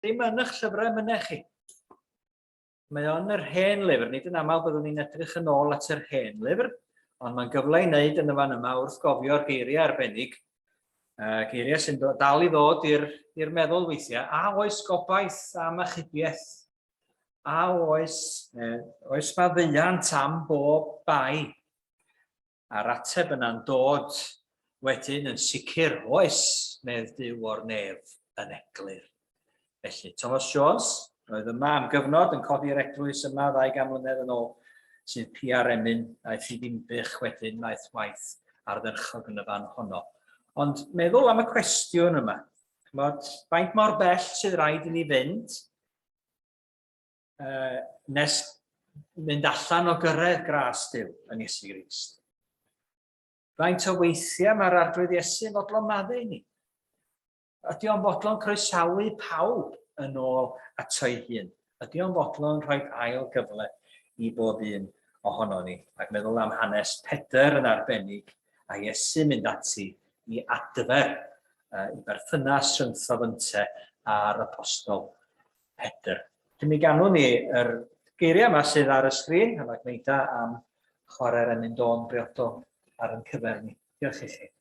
ddim yn eich llyfrau mynech chi. Mae o yn yr hen lyfr, nid yn aml byddwn ni'n edrych yn ôl at yr hen lyfr, ond mae'n gyfle i wneud yn y fan yma wrth gofio'r geiriau arbennig, geiriau sy'n dal i ddod i'r meddwl weithiau. A oes gobaith am achubiaeth? A oes, oes maddeuant am bob bai? A'r ateb yna'n dod wedyn yn sicr, oes, medd Duw o'r nef yn eglur. Felly, Thomas Jones, roedd yma am gyfnod yn codi'r eglwys yma ddau gan mlynedd yn ôl, sydd pia'r emyn, aeth i Ddinbych wedyn, aeth waith ardderchog yn y fan honno. Ond meddwl am y cwestiwn yma, chymod, faint mor bell sydd rhaid i ni fynd uh, nes mynd allan o gyrraedd gras Duw yn Iesu Grist. Faint o weithiau mae'r Arglwydd Iesu yn fodlon maddau i ni? Ydy o'n fodlon croesawu pawb yn ôl ato ei hun? Ydy o'n fodlon rhoi ail gyfle i bob un ohono ni? Ac meddwl am hanes Pedr yn arbennig a Iesu mynd ati i adfer uh, i berthynas rhyngtho fynte a'r apostol Pedr. Felly mi ganwn ni yr geiriau yma sydd ar y sgrin, a mae Gneida am chwarae'r emyn dôn briodol ar ein cyfer ni. Diolch i chi.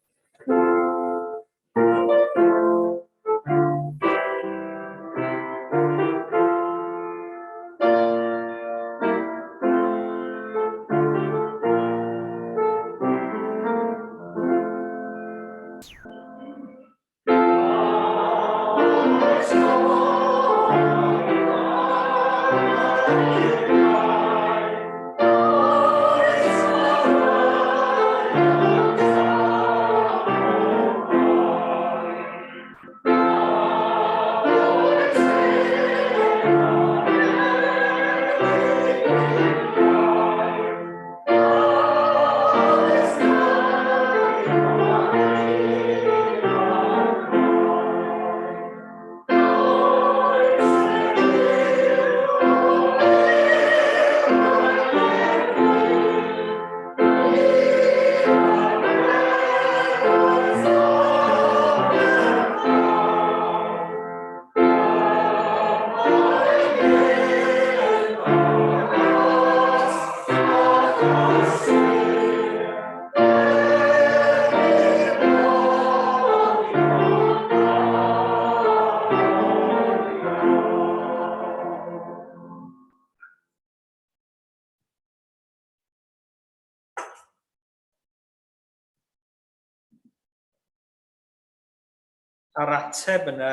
A'r ateb yna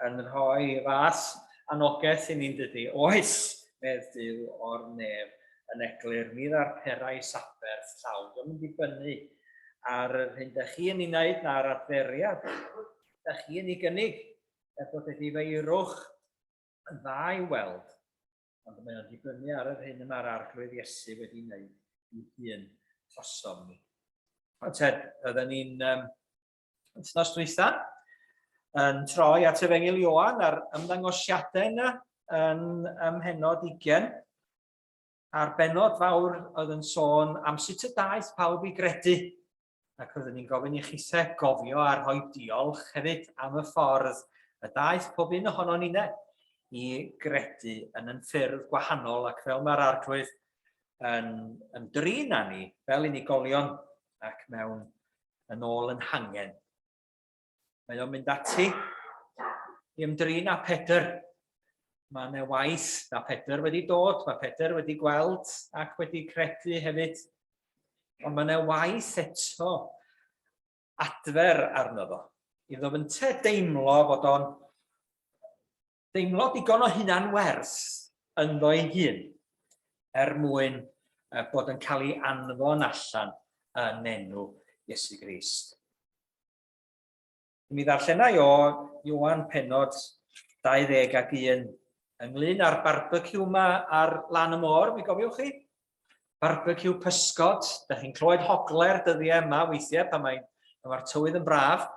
yn rhoi fath anogaeth i ni'n dydy. Oes, medd Duw o'r nef yn eglur, mi ddarperais aberth llawn. Dwi'n mynd i dibynnu ar yr hyn da chi yn ei wneud na'r adferiad da chi yn ei gynnig, er bod edifeirwch yn dda i weld, ond mae o'n dibynnu ar yr hyn y mae'r Arglwydd Iesu wedi wneud i hun trosom ni. Ond Ted, oedden ni'n um, wythnos dwytha yn troi at Efengyl Ioan a'r ymddangosiadau yna yn ym mhennod 20 a'r bennod fawr oedd yn sôn am sut y daeth pawb i gredu. Ac oeddwn ni'n gofyn i chithe gofio a rhoi diolch hefyd am y ffordd y daeth pob un ohonon ninnau i gredu yn yn ffyrdd gwahanol ac fel mae'r Arglwydd yn ymdrin â ni fel unigolion ac mewn yn ôl yn hangen. Mae o'n mynd ati i ymdrin â Pedr. Mae yna waith, mae Pedr wedi dod, mae Pedr wedi gweld ac wedi credu hefyd. Ond mae yna waith eto adfer arno fo. Iddo fynte deimlo fod o'n deimlo digon o hunan werth ynddo ei hun er mwyn bod yn cael ei anfon allan yn enw Iesu Grist. Mi ddarllenai o Ioan penod 21 ynglyn â'r barbeciw yma ar lan y môr, mi gofiwch chi? Barbeciw pysgod, da chi'n clywed hogle'r dyddiau yma weithiau pan mae'r mae tywydd yn braf.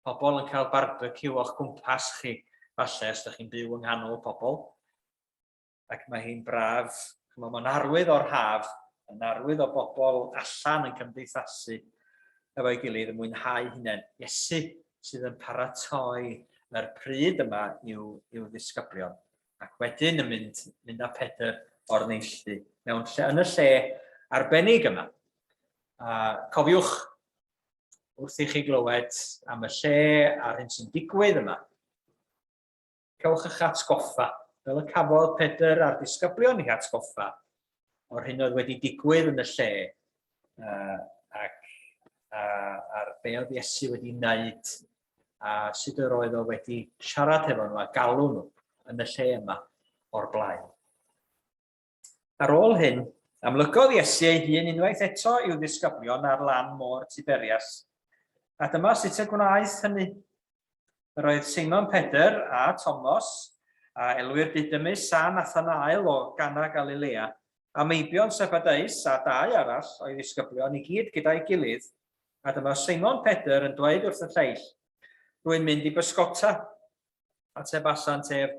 Pobl yn cael barbeciw o'ch cwmpas chi, falle, os ydych chi'n byw yng nghanol pobl. Ac mae hi'n braf, chymod, mae'n arwydd o'r haf, yn arwydd o bobl allan yn cymdeithasu efo'i gilydd yn mwynhau hunain. Iesu sydd yn paratoi yr pryd yma i'w, i'w ddisgyblion. Ac wedyn yn mynd, mynd â Pedr o'r neilltu mewn lle, yn y lle arbennig yma. A cofiwch, wrth i chi glywed am y lle a'r hyn sy'n digwydd yma, Cewch eich atgoffa, fel y cafodd Pedr a'r disgyblion eu hatgoffa, o'r hyn oedd wedi digwydd yn y lle uh, ac uh, a'r be oedd Iesu wedi wneud a sut yr oedd o wedi siarad hefo nhw a galw nhw yn y lle yma o'r blaen. Ar ôl hyn, amlygodd Iesu ei hun unwaith eto i'w ddisgyblion ar lan môr Tiberias. A dyma sut y gwnaeth hynny. Yr oedd Seimon Pedr a Tomos, a elwir Didymus a Nathanael o Gana Galilea, a meibion Sebadeus a dau arall o'i ddisgyblion i gyd gyda'i gilydd, a dyma Seimon Pedr yn dweud wrth y lleill, Rwy'n mynd i bysgota. Atebasant ef,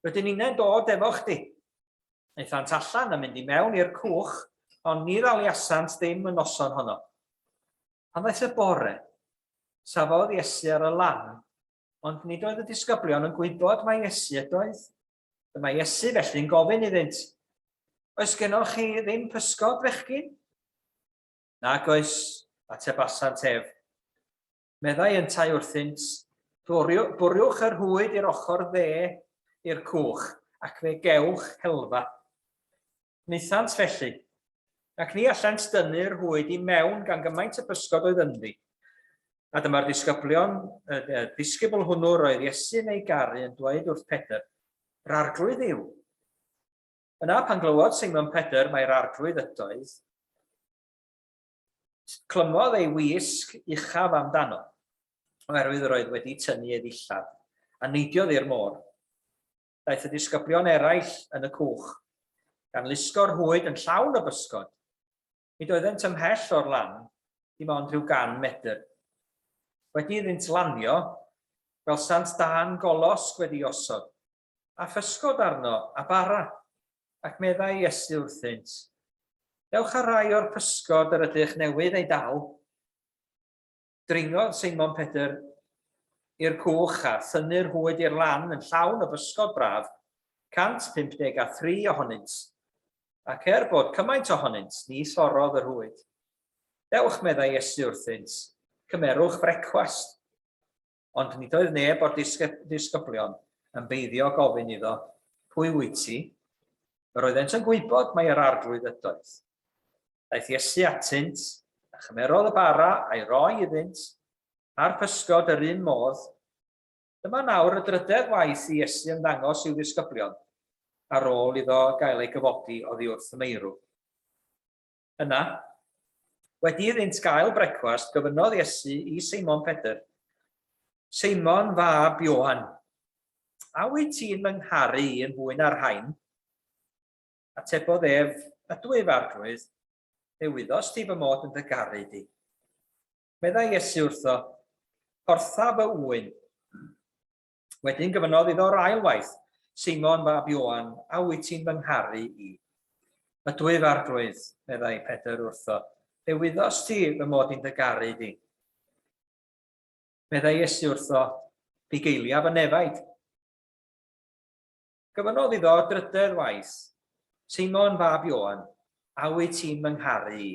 Rydyn ninnau'n dod efo chdi. Aethant allan a mynd i mewn i'r cwch, ond ni ddaliasant ddim y noson honno. Pan ddaeth y bore, safodd Iesu ar y lan, ond nid oedd y disgyblion yn gwybod mai Iesu ydoedd. Dyma Iesu felly'n gofyn iddynt, Oes gennoch chi ddim pysgod, fechgyn? Nag oes, atebasant ef. Meddai yntau wrthynt, Bwriwch yr rhwyd i'r ochr dde i'r cwch, ac fe gewch helfa. Wnaethant felly, ac ni allent dynnu'r rhwyd i mewn gan gymaint y pysgod oedd ynddi. A dyma'r disgyblion, y, y disgybl hwnnw roedd Iesu'n ei garu yn dweud wrth Pedr, Yr arglwydd yw. Yna pan glywodd Seimon Pedr mai'r arglwydd ydoedd, clymodd ei wisg uchaf amdano, oherwydd yr oedd wedi tynnu ei ddillad, a neidiodd i'r môr. Daeth y disgyblion eraill yn y cwch, gan lusgo'r rhwyd yn llawn o bysgod. Nid oeddent ymhell o'r lan, dim ond rhyw gan medr. Wedi iddynt lanio, gwelsant dân golosg wedi'i osod, a physgod arno, a bara. Ac meddai Iesu wrthynt, Dewch â rhai o'r pysgod yr ydych newydd eu dal. Dringodd Seimon Pedr i'r cwch a thynnu'r rhwyd i'r lan yn llawn o bysgod braf, 153 ohonynt. Ac er bod cymaint ohonynt, ni thorrodd y rhwyd. Dewch, meddai Iesu wrthynt, cymerwch frecwast. Ond nid oedd neb o'r disgyblion yn beiddio gofyn iddo, Pwy wyt ti? Yr oeddent yn gwybod mai yr Arglwydd ydoedd. Daeth Iesu atynt, a chymerodd y bara a'i roi iddynt, a'r pysgod yr un modd. Dyma nawr y drydedd waith i Iesu ymddangos i'w ddisgyblion, ar ôl iddo gael ei gyfodi oddi wrth y meirw. Yna, wedi iddynt gael brecwast, gofynnodd Iesu i Seimon Pedr, Seimon fab Ioan, a wyt ti'n fy ngharu i yn fwy na'r rhain? Atebodd ef, Ydw wyf, Arglwydd, fe wyddost ti fy mod yn dy garu di. Meddai Iesu wrtho, Portha fy ŵyn. Wedyn gofynnodd iddo'r ail waith, Seimon fab Ioan, a wyt ti'n fy ngharu i? Ydw wyf, Arglwydd, meddai Pedr wrtho, fe wyddost ti fy mod i'n dy garu di. Meddai Iesu wrtho, Bugeilia fy nefaid. Gofynnodd iddo drydedd waith, Seimon fab Ioan, a wyt ti'n fy ngharu i?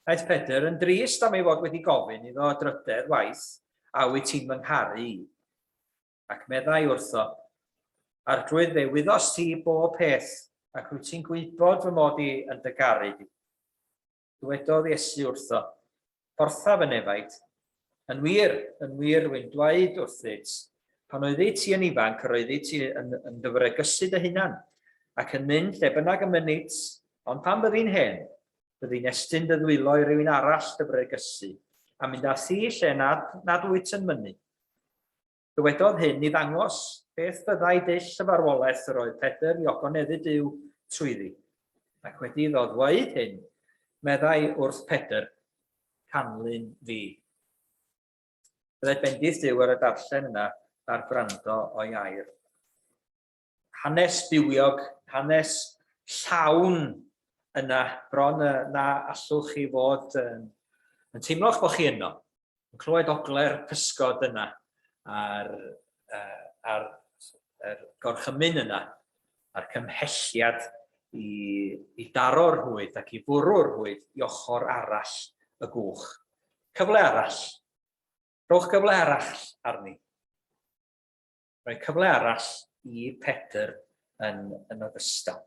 Aeth Pedr yn drist am ei fod wedi gofyn iddo drydedd waith, A wyt ti'n fy ngharu i? Ac meddai wrtho, Arglwydd, fe wyddost ti bob peth, ac rwyt ti'n gwybod fy mod i yn dy garu di. Dywedodd Iesu wrtho, Portha fy nefaid. Yn wir, yn wir, rwy'n dweud wrthyt, pan oeddit ti yn ifanc, yr oeddit ti yn, yn dy wregysu dy hunan, ac yn mynd lle bynnag y mynit, ond pan byddi'n hen, Byddi'n estyn dy ddwylo i rywun arall dy bregethu, a mynd â thi lle nad, nad wyt yn mynnu. Dywedodd hyn i ddangos beth fyddai dull y farwolaeth yr oedd Pedr i ogoneddu Duw trwyddi. Ac wedi iddo ddweud hyn, meddai wrth Pedr, Canlyn fi. Byddai bendith Duw ar y darllen yna a'r gwrando o'i air. Hanes bywiog, hanes llawn yna, bron na allwch chi fod yn, yn teimlo'ch bod chi yno, yn clywed ogle'r pysgod yna, a'r, uh, ar, er gorchymyn yna, a'r cymhelliad i, i daro'r rhwyd ac i fwrw'r rhwyd i ochr arall y gwch. Cyfle arall. Rhowch gyfle arall arni. Rhoi cyfle arall i Pedr yn, yn ogystal.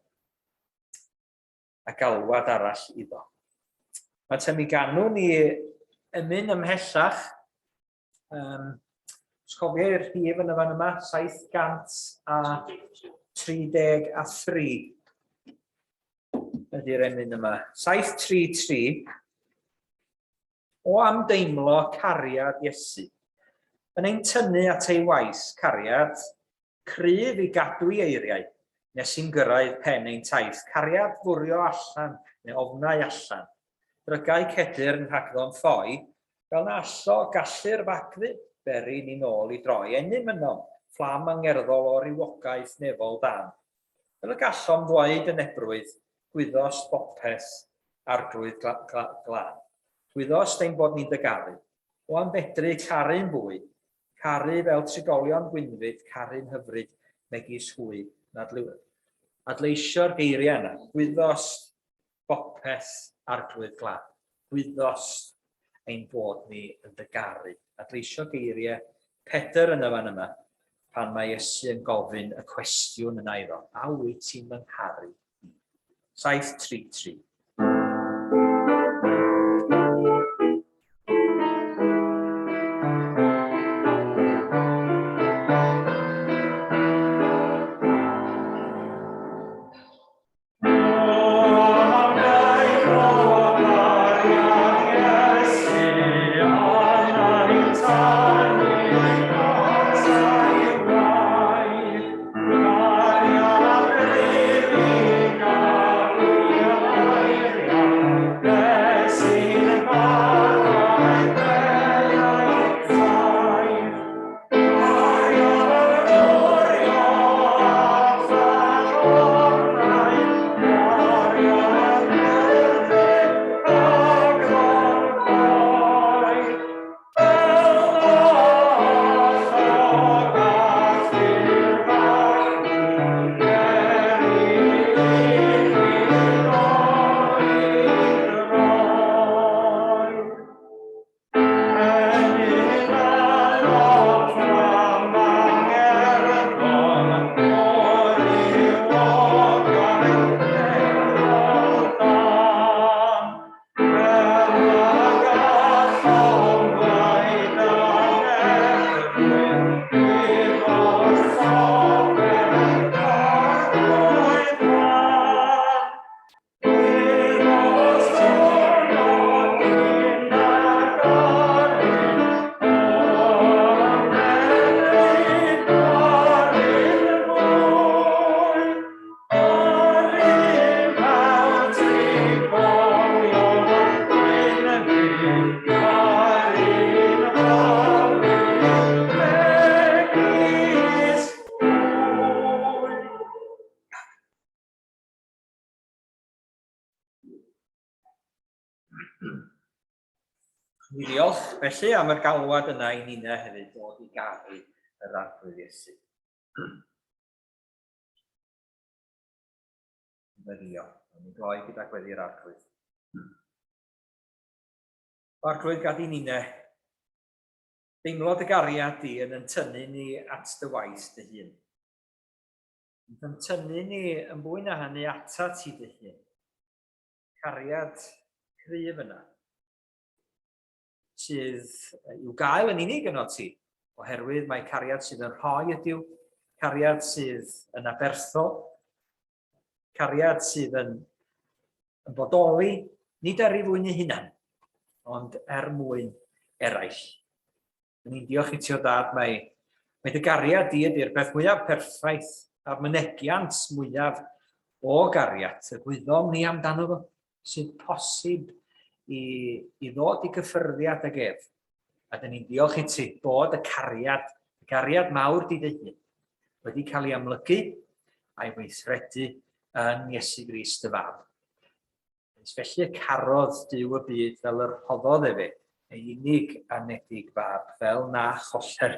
A galwad arall iddo. Mae te mi ganwn ni emyn ymhellach. Um, os cofio i'r rhif yn y fan yma, 733 ydy'r emyn yma. 733 O am deimlo cariad Iesu. Yn ein tynnu at ei waith, cariad cryf i gadw'i eiriau, nes i'n gyrraedd pen ein taith, cariad fwrio allan, neu ofnau allan, drygau cedyrn rhagddo'n ffoi, fel na allo gallu'r fagddu beri ni'n ôl i droi, ennyn mynom, fflam angerddol o rywogaeth nefol dan. Fel y gallom ddweud yn ebrwydd, Gwyddost bopeth, Arglwydd glân. Gwyddost ein bod ni'n dy garu. O am fedru caru'n fwy, caru fel trigolion gwynfyd, caru'n hyfryd megis hwy nad Adleisio'r geiriau yna, Gwyddost bopeth, Arglwydd glân. Gwyddost ein bod ni yn dy garu. Adleisio geiriau Pedr yn y fan yma, pan mae Iesu yn gofyn y cwestiwn yna iddo, a wyt ti'n fy ngharu i? 733. Mi ddiolch felly am yr galwad yna i Nina hefyd dod i garu yr Arglwydd Iesu. Weddio. Ni'n gloi gyda gweddi'r Arglwydd. Arglwydd, gad i Nina deimlo dy gariad di yn yn tynnu ni at dy waith dy hun. Yn tynnu ni yn fwy na hynny atat ti dy hun. Cariad cryf yna, sydd i'w gael yn unig yno ti, oherwydd mae cariad sydd yn rhoi ydyw, cariad sydd yn aberthol, cariad sydd yn, yn bodoli, nid er ei fwyn ei hunan, ond er mwyn eraill. Dyn ni'n diolch i ti o dad, mae, mae dy gariad di ydy'r peth mwyaf perffaith a'r mynegiant mwyaf o gariad y gwyddom ni amdano fo, sydd posib i, i ddod i gyffyrddiad ag ef. A dyn ni'n diolch i ti bod y cariad, y gariad mawr di dy hun, wedi cael ei amlygu a'i weithredu yn Iesu Grist y Fab. Nes felly y carodd Duw y byd fel yr rhoddodd efe ei unig anedig fab, fel na choller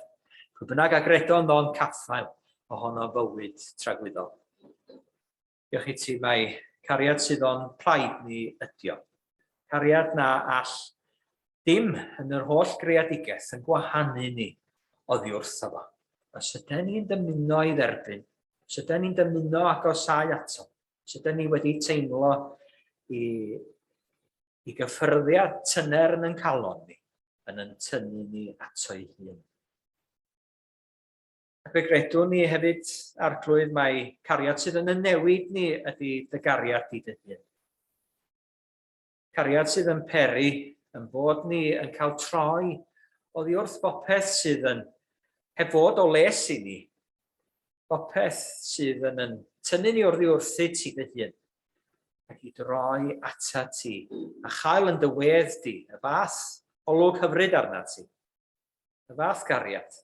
Pwy bynnag a gredo ynddo'n caffael ohono fywyd tragwyddol. Diolch i ti mai cariad sydd o'n plaid ni ydio. Cariad na all dim yn yr holl greadigaeth yn gwahanu ni oddi wrtho fo. Os ydyn ni'n dymuno ei dderbyn, os ydyn ni'n dymuno agosáu ato, os ydyn ni wedi teimlo i, i gyffyrddiad tyner yn yn calon ni, yn yn tynnu ni ato ei hun. Ac fe gredwn ni hefyd, Arglwydd, mai cariad sydd yn y newid ni ydy dy gariad di dy hun. Cariad sydd yn peri yn bod ni yn cael troi oddi wrth bopeth sydd yn heb fod o les i ni, bopeth sydd yn yn tynnu ni oddi wrthyt ti dy hun, ac i droi atat ti, a chael yn dy wedd di y fath olwg hyfryd arnat ti, y fath gariad,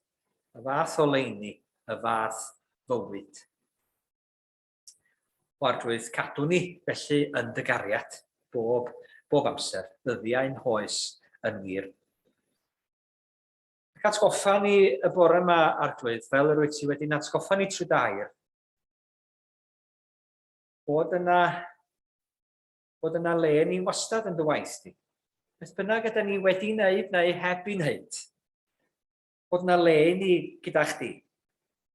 y fath oleuni, y fath fywyd. O Arglwydd, cadw ni felly yn dy gariad, bob, bob amser, ddyddiau'n hoes yn wir. Ac atgoffa ni y bore yma, Arglwydd, fel yr wyt ti wedi'n atgoffa ni trwy dair, bod yna, bod yna le ni wastad yn dy waith di. Beth bynnag ydyn ni wedi wneud neu heb i wneud, bod yna le i ni gyda chdi,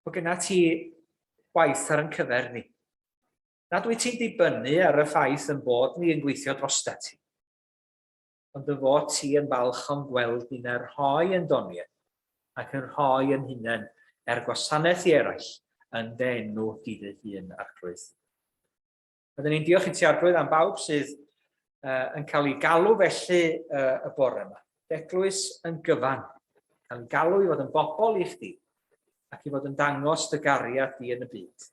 bod gyda ti waith ar yn cyfer ni. Nad wyt ti'n dibynnu ar y ffaith yn bod ni yn gweithio drosta ti, ond dy fod ti yn falch o'n gweld ni'n er rhoi yn doniau ac yn rhoi yn hunain er gwasanaeth i eraill yn dy enw di dy hun, Arglwydd. Byddwn ni'n diolch i ti Arglwydd am bawb sydd uh, yn cael ei galw felly uh, y bore yma. Eglwys yn gyfan, cael ei galw i fod yn bobl i chdi ac i fod yn dangos dy gariad di yn y byd.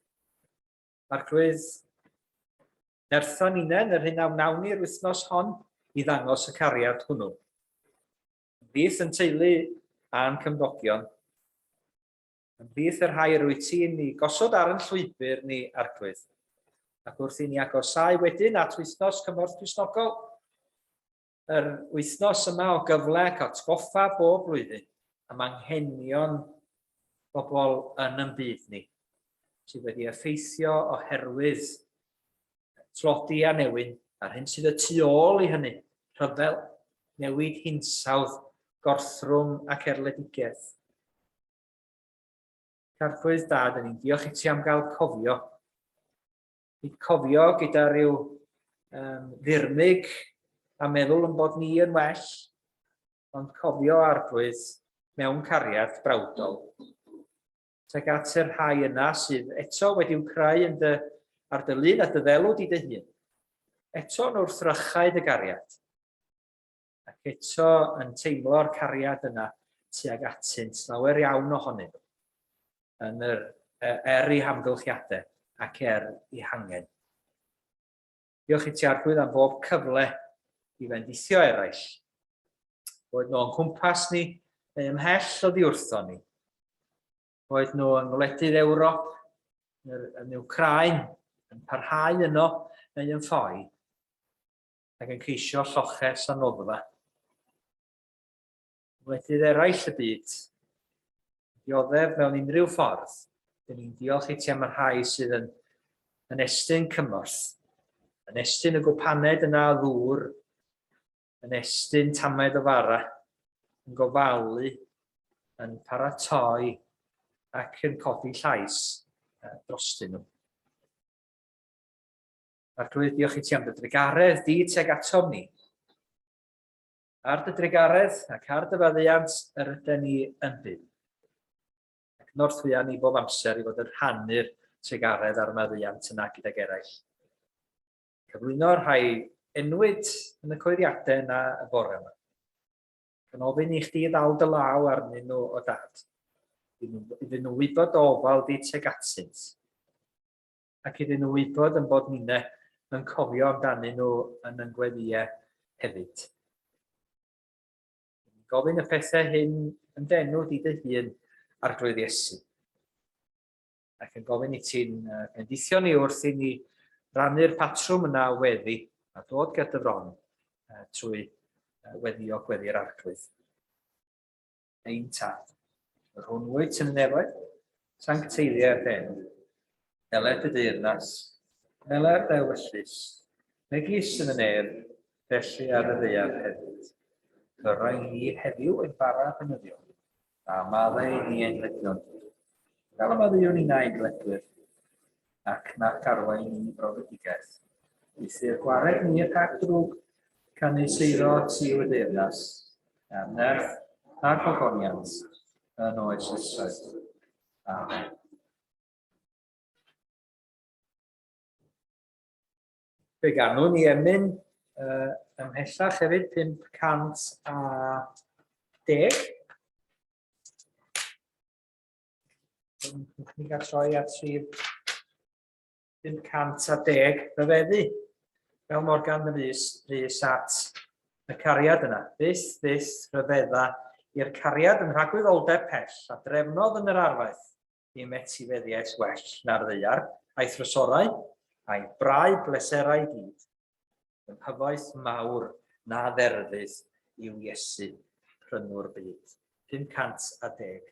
Arglwydd, nerthon ninnen yr hyn a wnawn ni'r wythnos hon i ddangos y cariad hwnnw. Ymhlith yn teulu a'n cymdogion, Ymhlith y rhai yr wyt ti'n ni gosod ar yn llwybr ni, Arglwydd. Ac wrth i ni agosáu wedyn at wythnos Cymorth Cristnogol, yr wythnos yma o gyfle ac atgoffa bob blwyddyn am anghenion bobl yn yn byd ni, sydd wedi effeithio oherwydd tlodi a newyn, a'r hyn sydd y tu ôl i hynny, rhyfel, newid hinsawdd, gorthrwm ac erledigaeth. Carchwydd da, dyn ni'n diolch i ti am gael cofio. Nid cofio gyda rhyw um, ddirmyg a meddwl yn bod ni yn well, ond cofio arglwydd mewn cariad brawdol. Tuag at y rhai yna sydd eto wedi'w creu yn dy, ar dy lun a dy ddelw di dy hun. Eto yn wrthrychau dy gariad. Ac eto yn teimlo'r cariad yna tuag atynt, lawer iawn ohonyn nhw, yn yr, er eu hamgylchiadau ac er eu hangen. Diolch i ti Arglwydd am bob cyfle i fendithio eraill. Boed nhw o'n cwmpas ni neu ymhell oddi wrtho ni. Boed nhw yng ngwledydd Ewrop, yn Wcráin, yn parhau yno neu yn ffoi ac yn ceisio lloches a noddfa. Gwledydd eraill y byd, dioddef mewn unrhyw ffordd, dyn ni'n diolch i ti am y rhai sydd yn, yn estyn cymorth, yn estyn y gwpaned yna o ddŵr, yn estyn tamed o fara, yn gofalu, yn paratoi ac yn codi llais drostyn nhw. Arglwydd, diolch i ti am dy drugaredd di tuag atom ni. Ar dy drugaredd ac ar dy faddeuant yr ydyn ni yn byw. Ac northwya ni bob amser i fod yn rhannu'r trugaredd a'r maddeuant yna gydag eraill. Cyflwyno'r rhai enwyd yn y coeddiadau yna y bore yma. Gan ofyn i chdi ddal dy law arnyn nhw o dad, iddyn nhw wybod dy ofal di tuag atynt, ac iddyn nhw wybod yn bod ninne yn cofio amdanyn nhw yn yn gweddïau hefyd. Gofyn y pethau hyn yn d'enw di dy hun, Arglwydd Iesu. Ac yn gofyn i ti'n bendithio ni wrth i ni rannu'r patrwm yna o weddi a dod ger dy fron trwy weddio gweddi'r Arglwydd. Ein Tad. Yr hwn wyt yn y nefoedd, sancteiddiau'r den, eled y deyrnas, eler dy ewyllys, megis yn y nef, felly ar y ddaear hefyd. Gyrra i ni heddiw ein bara beunyddiol, a maddau i ni ein dyledion, fel y maddeuwn ninnau ein dyledwyr, ac nac arwain ni i brofedigaeth. Eithr gwared ni rhag drwg, canys eiddo ti yw y deyrnas, a'r nerth, a'r gogoniant, yn oes oesoedd. Amen. Fe ganwn ni emyn uh, ymhellach hefyd, 510. Ni gael troi at rhif 510 rhyfeddu. Fel Morgan Rhys, Rhys at y cariad yna. Byth, byth, rhyfedda i'r cariad yn rhagwyddoldeb pell a drefnodd yn yr arfaeth Dim etifeddiaeth well na'r ddaear, a'i thrysorau, a'i brau bleserau i gyd. Fy nghyfoeth mawr na dderfydd yw Iesu, prynwr byd. 510.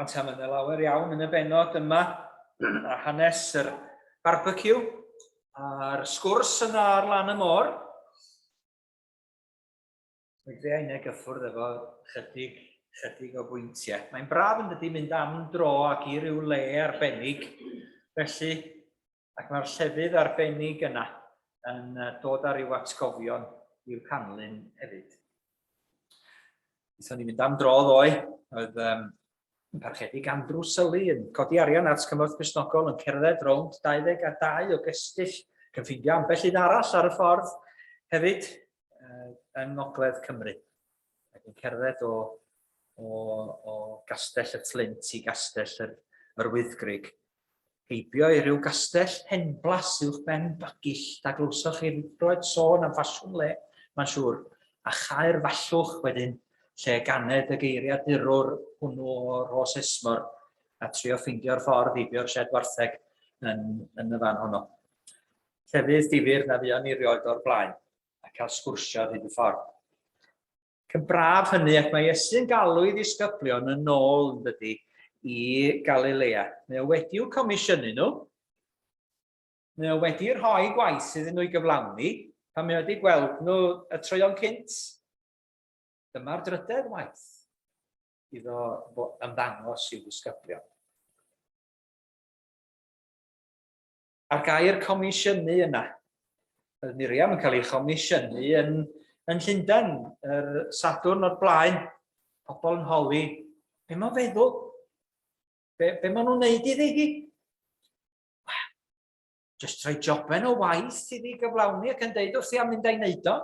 Wan ta, mae yna lawer iawn yn y bennod yma, a hanes yr barbeciw a'r sgwrs yna ar lan y môr. Mae fe ein gyffwrdd efo chydig, chydig o bwyntiau. Mae'n braf yn dydy mynd am dro ac i ryw le arbennig. Felly, ac mae'r llefydd arbennig yna yn dod â rhyw atgofion i'w canlyn hefyd. Wnaethon ni fynd am dro ddoe, oedd um, yn parchedig Andrew Sully yn codi arian at Cymorth Cristnogol yn cerdded rownd 22 o gestyll, ac yn ffeindio ambell un arall ar y ffordd hefyd uh, yng Ngogledd Cymru. Ac yn cerdded o, o, o gastell y Fflint i gastell yr, yr Wyddgrug Heibio i ryw gastell henblas uwch ben Bagill, da glywsoch chi rioed sôn am ffasiwn le, mae'n siŵr, a chaer Fallwch wedyn, lle ganed y geiriadurwr hwnnw o Rhos Esmor, a trio ffeindio'r ffordd heibio'r sied wartheg yn, yn y fan honno. Llefydd difyr na fuon ni rioed o'r blaen. cael sgwrsio ar hyd y ffordd. Ac yn braf hynny, ac mae Iesu'n galw i ddisgyblion yn ôl, yn dydy, i Galilea. Mae o wedi'w comisiynu nhw. Mae o wedi rhoi gwaith iddyn nhw i gyflawni, pan mae o wedi gweld nhw y troeon cynt. Dyma'r drydedd waith iddo ymddangos i'w ddisgyblion. A'r gair comisiynu yna. Oedd Miriam yn cael ei chomisiynu yn, yn Llundain yr Sadwrn o'r blaen. Pobl yn holi, be mae'n feddwl? Be, be maen nhw'n neud iddi hi? Wel, jyst rhoi joben o waith iddi gyflawni ac yn deud wrthi am mynd a'i wneud o.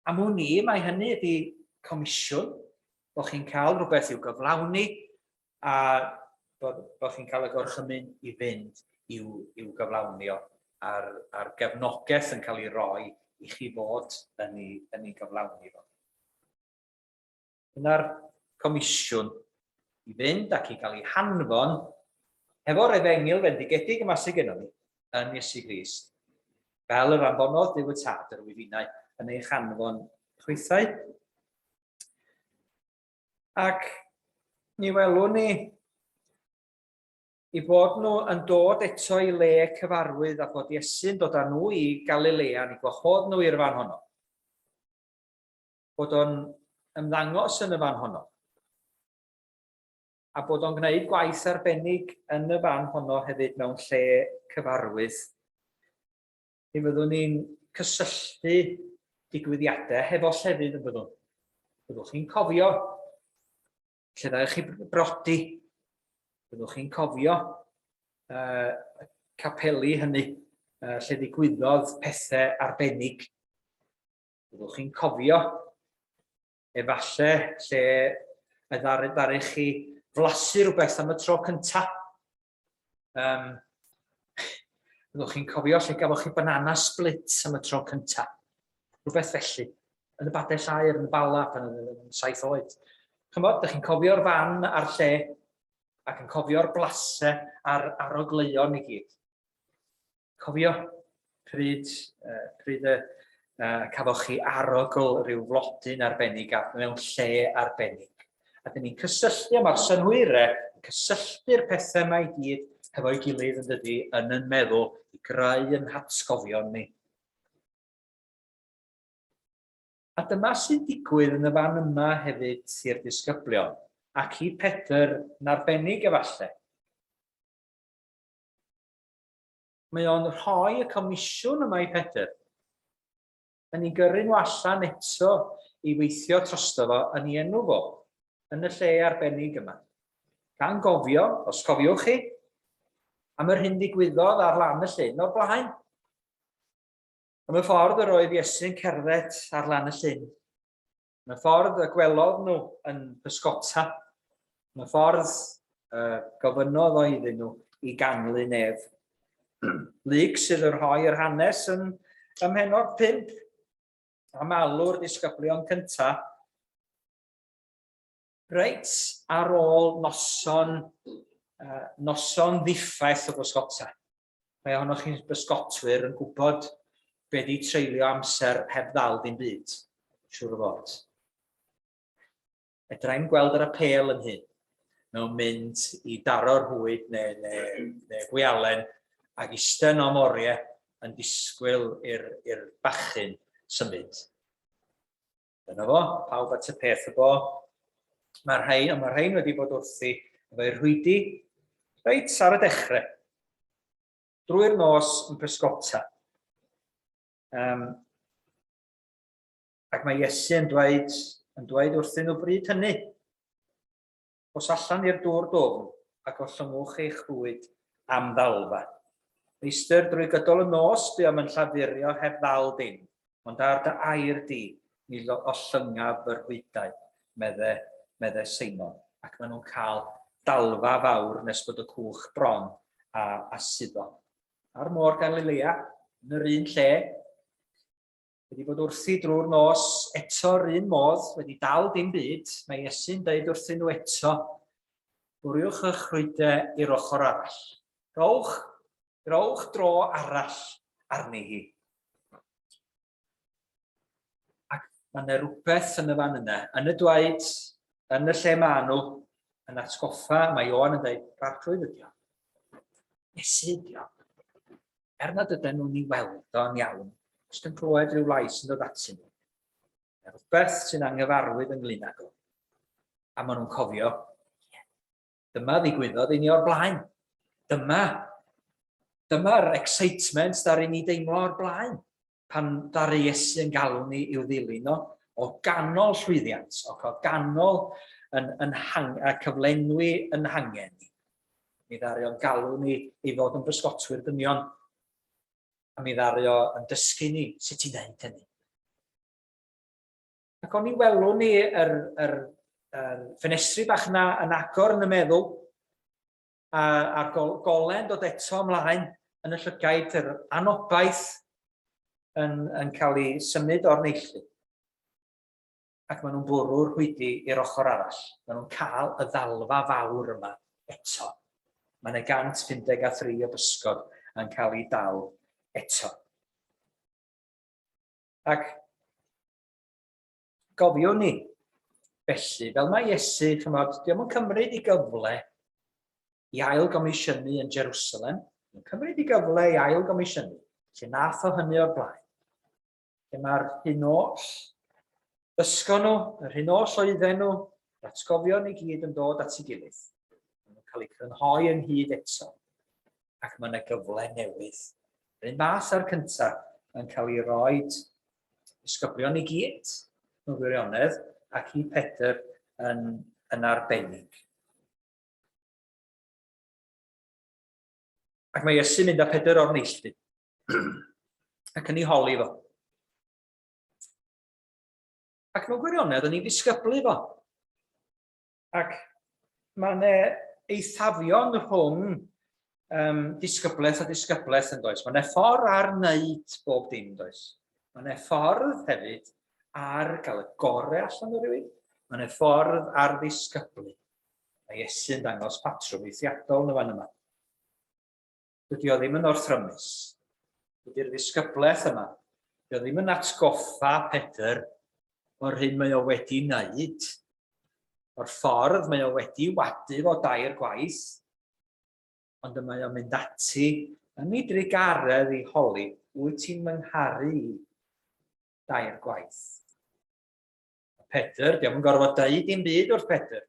Am wn i, mae hynny ydy comisiwn, bod chi'n cael rhywbeth i'w gyflawni, a bod, bod chi'n cael y gorchymyn i fynd i'w, i'w gyflawni o, a'r, a'r gefnogaeth yn cael ei roi i chi fod yn ei, yn ei gyflawni fo. Dyna'r comisiwn i fynd ac i gael ei hanfon hefo'r efengyl fendigedig yma sydd gennym ni yn Iesu Grist, fel yr anfonodd Duw y Tad yr wyf innau yn eich anfon chwithau. Ac mi welwn ni i bod nhw yn dod eto i le cyfarwydd a bod Iesu'n dod â nhw i Galilea, ni gwahodd nhw i'r fan honno. Bod o'n ymddangos yn y fan honno. A bod o'n gwneud gwaith arbennig yn y fan honno hefyd mewn lle cyfarwydd. Mi fyddwn ni'n cysylltu digwyddiadau hefo llefydd yn byddwn. Byddwch chi'n cofio lle ddaeth chi brodi. Byddwch chi'n cofio uh, capeli hynny uh, lle ddigwyddodd pethau arbennig. Byddwch chi'n cofio efallai lle y ddaru chi flasu rhywbeth am y tro cyntaf. Um, byddwch chi'n cofio lle gafoch chi banana split am y tro cyntaf. Rhywbeth felly. Yn y badell aer, yn y bala, pan oedd yn saith oed. Chymod, ydych chi'n cofio'r fan a'r lle, ac yn cofio'r blasau a'r arogleuon i gyd. Cofio pryd, uh, pryd y, uh, cafoch chi arogl rhyw flodyn arbennig a mewn lle arbennig. A dyn ni'n cysylltu, a mae'r synhwyrau yn cysylltu'r pethau yma i gyd hefo'i gilydd yn dydy yn yn meddwl i greu yn hatgofion ni. A dyma sy'n digwydd yn y fan yma hefyd i'r disgyblion, ac i Pedr yn arbennig efallai. Mae o'n rhoi y comisiwn yma i Pedr. Yn ei gyrru nhw allan eto i weithio trosto fo yn ei enw fo, yn y lle arbennig yma. Gan gofio, os cofiwch chi, am yr hyn ddigwyddodd ar lan y llyn o'r blaen. Am y ffordd yr oedd Iesu'n cerdded ar lan y llyn. Yn y ffordd y gwelodd nhw yn pysgota, yn y ffordd y gofynnodd o iddyn nhw i ganlyn ef. Luc sydd yn rhoi yr hanes yn ym mhennod 5 am alw'r disgyblion cyntaf. Reit ar ôl noson, uh, noson ddiffaith o bysgota. Rhai ohonoch chi'n bysgotwyr yn gwybod be di treulio amser heb ddal dim byd, siŵr o fod. Fedra i'm gweld yr apêl yn hyn, mewn mynd i daro'r rhwyd neu, neu, neu gwialen ac iste yno am oriau yn disgwyl i'r bachyn symud. Dyna fo, pawb at y peth y bo. Mae'r rhain, ond mae'r rhain wedi bod wrthi efo'i rhwydi reit ar y dechrau. Drwy'r nos yn pysgota. Um, ac mae Iesu yn dweud, yn dweud wrthyn nhw bryd hynny, Os allan i'r dŵr dwfn, ac ollyngwch eich rhwyd am ddalfa. Meistr, drwy gydol y nos buom yn llafurio heb ddal dim, ond ar dy air di, mi ollyngaf fy rhwydau, medde, medde Seimon. Ac maen nhw'n cael dalfa fawr nes bod y cwch bron a, a suddo. Ar môr Galilea, yn yr un lle, wedi bod wrthi drwy'r nos eto'r un modd, wedi dal dim byd, mae Iesu'n deud wrthyn nhw eto, bwriwch eich rhwydau i'r ochr arall. Rowch, rowch dro arall arni hi. Mae yna rhywbeth yn y fan yna, yn y dwaed, yn y lle maen nhw, yn atgoffa, mae Ioan yn dweud, Arglwydd ydi o. Iesu ydi o. Er nad ydyn nhw'n ei weld o'n iawn, jyst yn clywed rhyw lais yn dod atyn nhw. Mae rhywbeth sy'n anghyfarwydd ynglyn ag o. A maen nhw'n cofio, dyma ddigwyddodd i ni o'r blaen. Dyma, dyma'r excitement ddaru ni deimlo o'r blaen. Pan ddaru Iesu yn galw ni i'w ddilyn o, o ganol llwyddiant, o ganol yn, yn hang, a cyflenwi yn hangen ni. Mi ddaru o'n galw ni i fod yn bysgotwyr dynion. A mi ddaru o yn dysgu ni sut i wneud hynny. Ac o'n i welwn ni yr, yr, yr ffenestri bach yna yn agor yn y meddwl, a, a'r gol, gole'n dod eto ymlaen yn y llygaid, yr anobaith yn, yn cael ei symud o'r neilltu. Ac maen nhw'n bwrw'r rhwydi i'r ochr arall. Maen nhw'n cael y ddalfa fawr yma eto. Mae yna 153 o bysgod yn cael ei dal eto. Ac gofiwn ni, felly, fel mae Iesu, chymod, diolch yn cymryd i gyfle i ail gomisiynu yn Jerusalem, yn cymryd i gyfle i ail gomisiynu, lle nath o hynny o'r blaen. Lle mae'r hyn oll ddysgo nhw, yr hyn oll oedden nhw, yr atgofion i gyd yn dod at ei gilydd. Maen nhw'n cael eu crynhoi ynghyd eto. Ac mae yna gyfle newydd. Yr un fath â'r cyntaf yn cael ei roi disgyblion i gyd, mewn gwirionedd, ac i Pedr yn, yn arbennig. Ac mae Iesu'n mynd â Pedr o'r neilltu ac yn ei holi fo. Ac mewn gwirionedd yn ei ddisgyblu fo. Ac mae yna eithafion rhwng um, disgyblaeth a disgyblaeth yn does. Mae yna ffordd ar wneud bob dim, does. Mae yna ffordd hefyd ar gael y gorau allan o rywun. Mae yna ffordd ar ddisgyblu. Mae Iesu'n dangos patrwm eithriadol yn y fan yma. Dydy o ddim yn orthrymus. Dydy'r ddisgyblaeth yma, dydy o ddim yn atgoffa Pedr o'r hyn mae o wedi wneud, o'r ffordd mae o wedi wadu fo dair gwaith, ond y mae o'n mynd ati yn ei drugaredd i holi, wyt ti'n fy ngharu i dair gwaith? Pedr, diolch yn gorfod dweud dim byd wrth Pedr.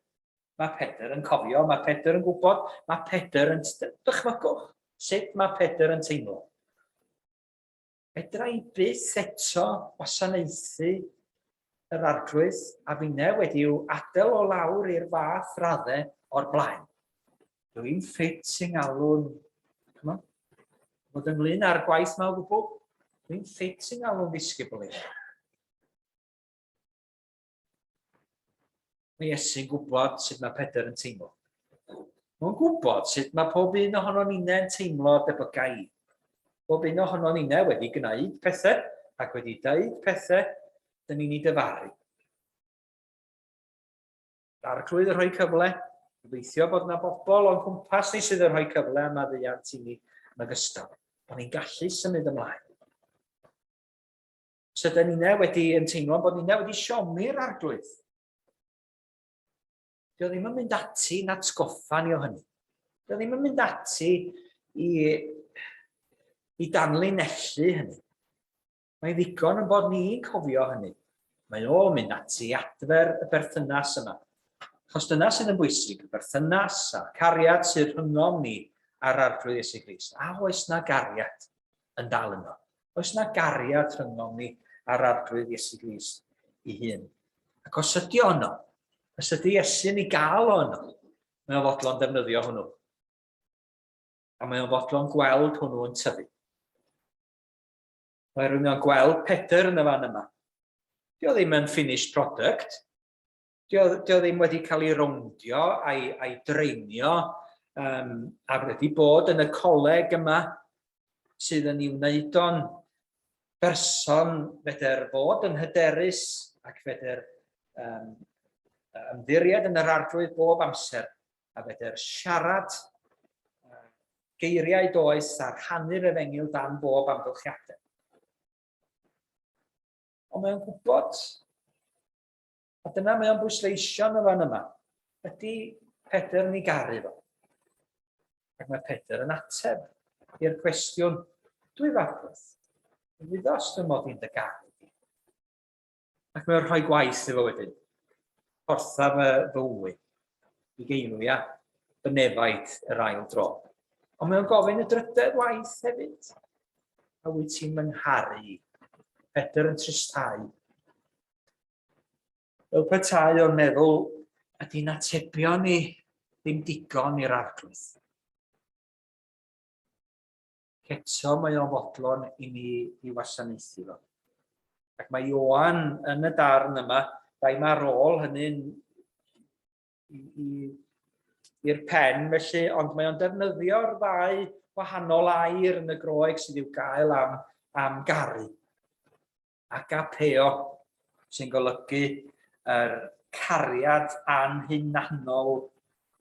Mae Pedr yn cofio, mae Pedr yn gwybod, mae Pedr yn... Dychmygwch sut mae Pedr yn teimlo. Fedra i byth eto wasanaethu yr arglwydd a finne wedi i'w adael o lawr i'r fath raddau o'r blaen. Dwi'n ffit sy'n galw'n... Come on. Fod ynglyn â'r gwaith yma o gwbl. Dwi'n ffit sy'n galw'n ddisgybl i. Mae Iesu'n gwybod sut mae Pedr yn teimlo. Mae'n gwybod sut mae pob un ohono ninnau'n teimlo debyga i. Pob un ohono ninnau wedi gwneud pethau ac wedi dweud pethau dyn ni'n ei dyfaru. Arglwydd yn rhoi cyfle, gobeithio bod yna bobl o'n cwmpas ni sydd yn rhoi cyfle am maddeuant i ni yn ogystal. Bod ni'n gallu symud ymlaen. Os ydyn ni'n wedi yn teimlo bod ni'n wedi siomi'r arglwydd, dio ddim yn mynd ati yn atgoffa ni o hynny. Dio ddim yn mynd ati i, i danlinellu hynny. Mae'n ddigon yn bod ni'n cofio hynny. Mae o'n mynd ati i adfer y berthynas yma. Achos dyna sydd yn bwysig, y berthynas a'r cariad sydd rhyngom ni a'r Arglwydd Iesu Grist. A oes na gariad yn dal yno? Oes na gariad rhyngom ni a'r Arglwydd Iesu Grist ei hun? Ac os ydy o yno, os ydy Iesu'n ei gael o yno, mae o'n fodlon defnyddio hwnnw. A mae o'n fodlon gweld hwnnw yn tyfu. Mae rhywun o'n gweld Pedr yn y fan yma. Di o ddim yn finished product. Di o, di o ddim wedi cael ei rowndio a'i, a'i dreinio um, a wedi bod yn y coleg yma sydd yn ei wneud o'n berson feder fod yn hyderus ac feder um, ymddiried yn yr arglwydd bob amser a feder siarad geiriau doeth a rhannu'r efengyl dan bob amgylchiadau. Ond mae'n gwybod A dyna mae o'n bwysleisio yn y fan yma. Ydy Pedr yn ei garu fo? Ac mae Pedr yn ateb i'r cwestiwn, dwi farglwydd, wyddost fy mod i'n dy garu di. Ac mae'n rhoi gwaith iddo wedyn. Portha fy, fy wy, i geirwia fy nefaid yr ail dro. Ond mae'n gofyn y drydedd waith hefyd. A wyt ti'n fy ngharu i? Pedr yn tristau. Fel petai o'n meddwl, ydy'n atebion ni ddim digon i'r arglwydd. Eto mae o'n fodlon i ni i wasanaethu fo. Ac mae Ioan yn y darn yma, daim ar ôl hynny'n i'r pen felly, ond mae o'n defnyddio'r ddau wahanol air yn y Groeg sydd i'w gael am, am garu. Agapeo, sy'n golygu yr cariad anhunanol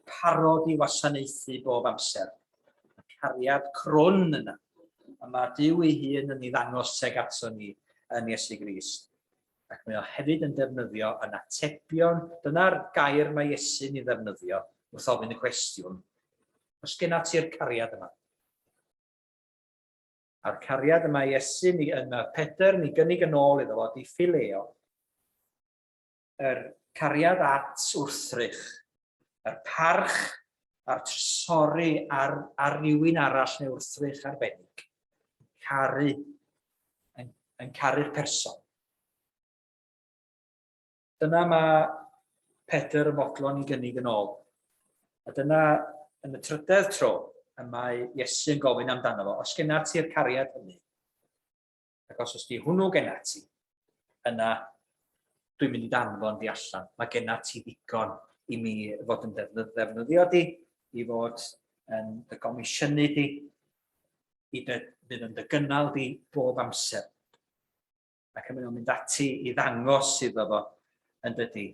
parod i wasanaethu bob amser. Y cariad crwn yna. A mae Duw ei hun yn ei ddangos tuag ato ni yn Iesu Grist. Ac mae o hefyd yn defnyddio yn atebion, dyna'r gair mae Iesu'n ei ddefnyddio wrth ofyn y cwestiwn, os genna ti'r cariad yma? A'r cariad y mae Iesu ni yn mae Pedr ni gynnig yn ôl iddo fo di phileo, yr cariad at wrthrych, yr parch a'r trysori ar, ar rywun arall neu wrthrych arbennig. Caru, yn, yn caru'r person. Dyna mae Pedr yn fodlon i gynnig yn ôl. A dyna yn y trydedd tro y mae Iesu yn gofyn amdano fo, os genna ti'r cariad hynny, ac os oes di hwnnw genna ti, yna dwi'n mynd i danfon di allan. Mae genna ti ddigon i mi fod yn ddefnyddio di, i fod yn dy gomisiynu di, i dy, fydd yn dy gynnal di bob amser. Ac y mae o'n mynd ati i ddangos iddo fo yn dydy.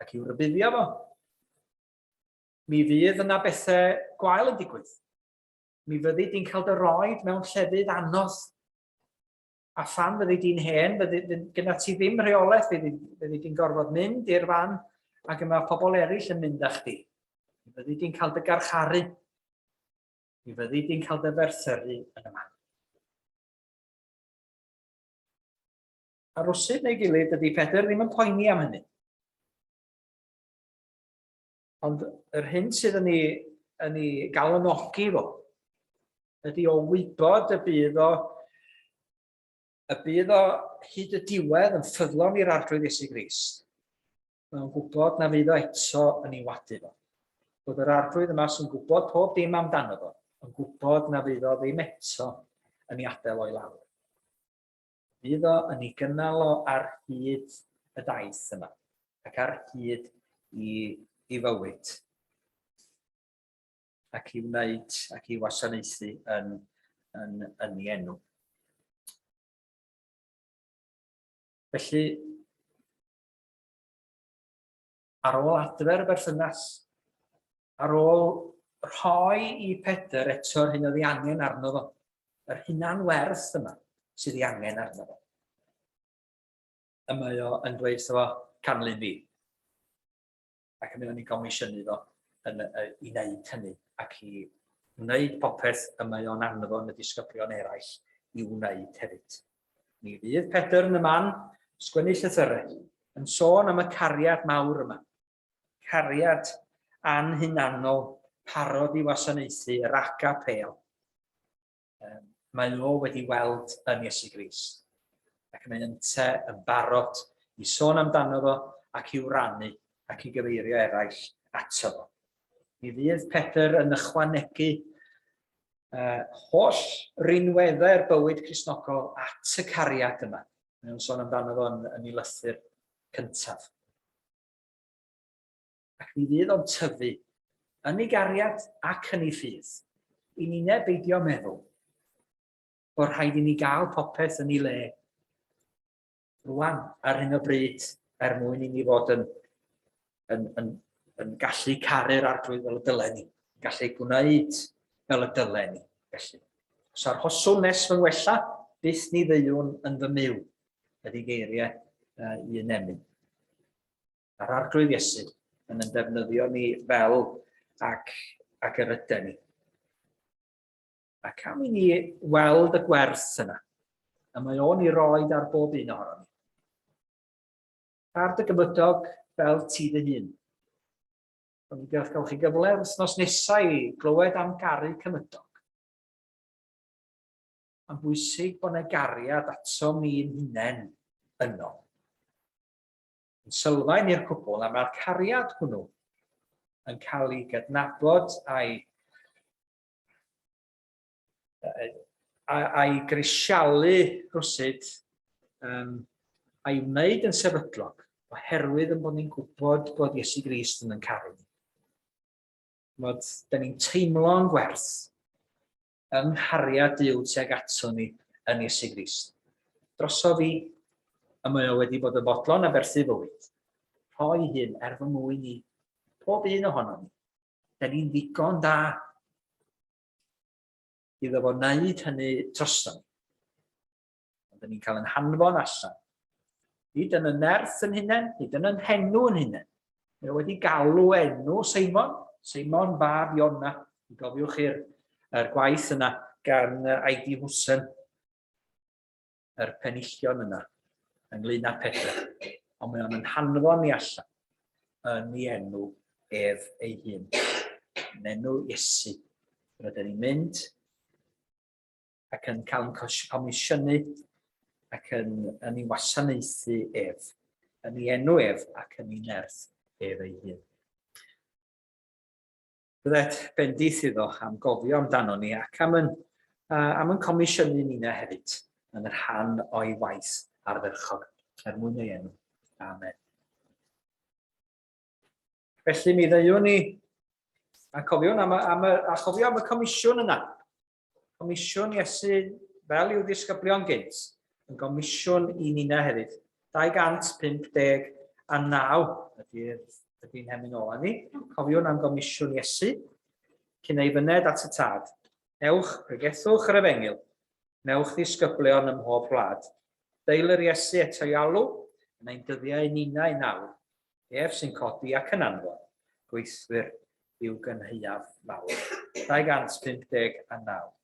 Ac i'w rybuddio fo. Mi fydd yna bethau gwael yn digwydd. Mi fyddi di'n cael dy roed mewn llefydd anodd. A phan fyddi di'n hen, fyddi, gyda ti ddim rheolaeth, fyddi, fyddi di'n gorfod mynd i'r fan ac y mae pobl eraill yn mynd â chdi. Mi fyddi di'n cael dy garcharu. Mi fyddi di'n cael dy ferthyru yn y man. A rwsut neu gilydd, dydy Pedr ddim yn poeni am hynny. Ond yr hyn sydd yn ei, yn ei galonogi fo, ydy o wybod y bydd o y bydd o hyd y diwedd yn ffyddlon i'r Arglwydd Iesu Grist. Mae o'n gwybod na fydd o eto yn ei wadu fo. Bod yr Arglwydd yma sy'n gwybod pob dim amdano fo, yn gwybod na fydd o ddim eto yn ei adael o'i lawr. Fydd o yn ei gynnal o ar hyd y daith yma, ac ar hyd i, i fywyd, ac i wneud ac i wasanaethu yn, yn, yn ei enw. Felly, ar ôl adfer y berthynas, ar ôl rhoi i Pedr eto'r hyn oedd ei angen arno fo, yr hunan werth yma sydd ei angen arno fo. Y mae o yn dweud wrtho fo, canlyn fi. Ac y mae o'n ei gomisiynu fo yn, i wneud hynny ac i wneud popeth y mae o'n anfon y disgyblion eraill i wneud hefyd. Mi fydd Pedr yn y man sgwennu llythyrau yn sôn am y cariad mawr yma. Cariad anhunanol, parod i wasanaethu yr agapeo. Mae o wedi weld yn Iesu Grist. Ac mae ynte yn barod i sôn amdano fo ac i'w rannu ac i gyfeirio eraill ato fo. Mi fydd Pedr yn ychwanegu holl rinweddau'r bywyd Cristnogol at y cariad yma. Mae o'n sôn amdano fo yn, yn ei lythyr cyntaf. Ac mi fydd o'n tyfu yn ei gariad ac yn ei ffydd. I ninnau beidio meddwl bod rhaid i ni gael popeth yn ei le rwan ar hyn o bryd er mwyn i ni fod yn, yn, yn, yn gallu caru'r arglwydd fel y dylen ni, yn gallu gwneud fel y dylen ni. Felly, os arhoswn nes fy ngwella, byth ni ddeuwn yn fy myw, ydy geiriau uh, un emyn. A'r Arglwydd Iesu yn yn defnyddio ni fel ac, ac yr yden ni. Ac am i ni weld y gwerth yna, y mae o'n i roed ar bob un ohono ni. Ar dy gymydog fel ti dy hun. Ond mi gewch chi gyfle wythnos nesaf i glywed am garu cymydog. Mae'n bwysig bod yna gariad atom ni'n hunain yno. Yn sylfaen i'r cwbl, a mae'r cariad hwnnw yn cael ei gydnabod a'i, a'i grisialu rhywsut um, a'i wneud yn sefydlog oherwydd yn bod ni'n gwybod bod Iesu Grist yn yn caru ni. Mod, da ni'n teimlo'n gwerth yng nghariad Duw tuag ato ni yn Iesu Grist. Drosof fi, y mae o wedi bod yn fodlon aberthu fywyd. Rhoi hun er fy mwyn i, pob un ohonom ni. Da ni'n ddigon da iddo fo wneud hynny drosto ni. Ond da ni'n cael yn hanfon allan. Nid yn y nerth yn hunain, nid yn yn henw yn hunain. Mae o wedi galw enw Seimon, Seimon fab Iona. Mi gofiwch chi'r er gwaith yna gan I.D. Hwsen, yr penillion yna, ynglyn â Pedr. Ond mae o'n yn hanfon ni allan yn ei enw ef ei hun. Yn enw Iesu. Rydyn ni'n mynd ac yn cael yn comisiynu ac yn, yn ei wasanaethu ef, yn ei enw ef ac yn ei nerth ef ei hun. Byddet bendith iddo am gofio amdano ni ac am yn, uh, am yn comisiynu nina hefyd yn yr rhan o'i waith ardderchog, er mwyn ei enw. Amen. Felly mi ddeuwn ni, a cofiwn am, am, a chofio am y comisiwn yna, Comisiwn Iesu, fel i'w ddisgyblion gynt, yn gomisiwn i ninna hefyd. 259 ydy'r ydy'n hemyn ola ni. Cofiwn am gomisiwn Iesu, cyn ei fyned at y Tad. Ewch, pregethwch yr efengyl, newch ddisgyblion ym mhob gwlad. Deil yr Iesu eto i alw, yn ein dyddiau ninnau nawr, Ef sy'n codi ac yn anfon gweithwyr i'w gynhaeaf mawr. 259.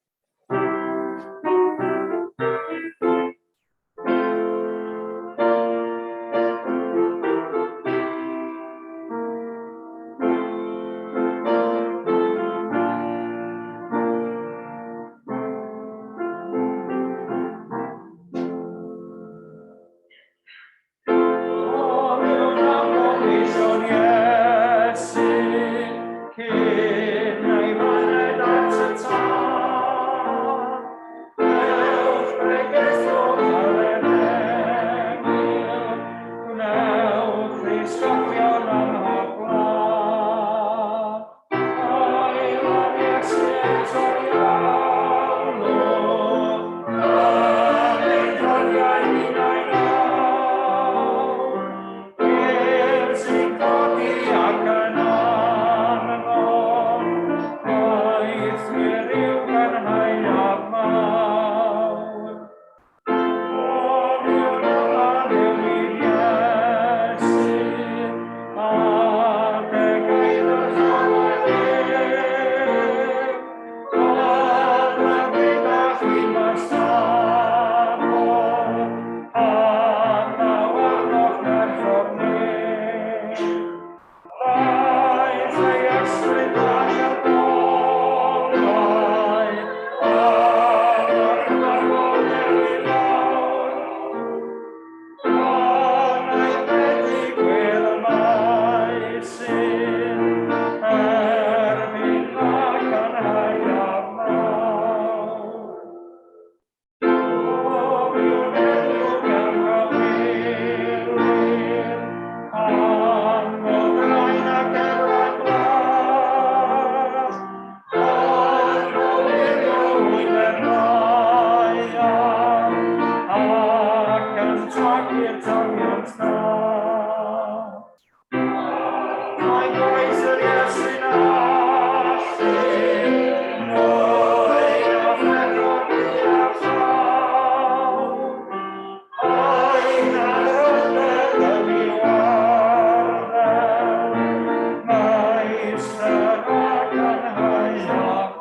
Meistr ac yn haearn mawr.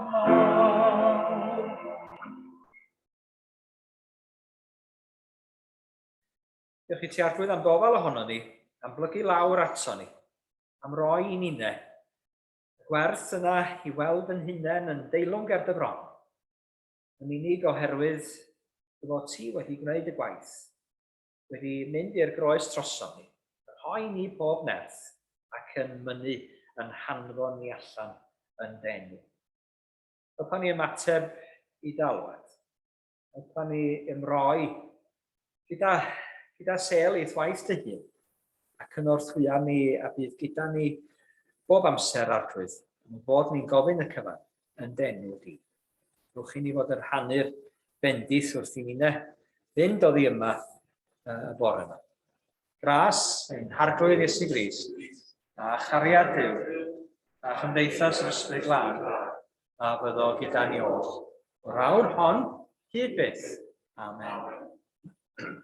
Diolch i ti Arglwydd am gofal ohono ni, am blygu lawr ato ni, am roi i ninne y gwerth yna i weld yn hunain yn deilwng ger dy fron, yn unig oherwydd dy fod ti wedi gwneud y gwaith, wedi mynd i'r groes trosom ni, yn rhoi ni pob nerth ac yn mynnu yn hanfon ni allan yn dy enw. Helpa ni ymateb i d'alwad. Helpa ni ymroi gyda, gyda sel i'th waith dy hun, a cynorthwya ni a bydd gyda ni bob amser, Arglwydd, am fod ni'n gofyn y cyfan yn dy enw di. Rhowch i ni fod yn rhannu'r bendith wrth i ninne fynd oddi yma y bore yma. Gras ein Harglwydd Iesu Grist, a chariad Duw, a chymdeithas yr Ysbryd Glân, a fyddo gyda ni oll, o'r awr hon hyd byth. Amen.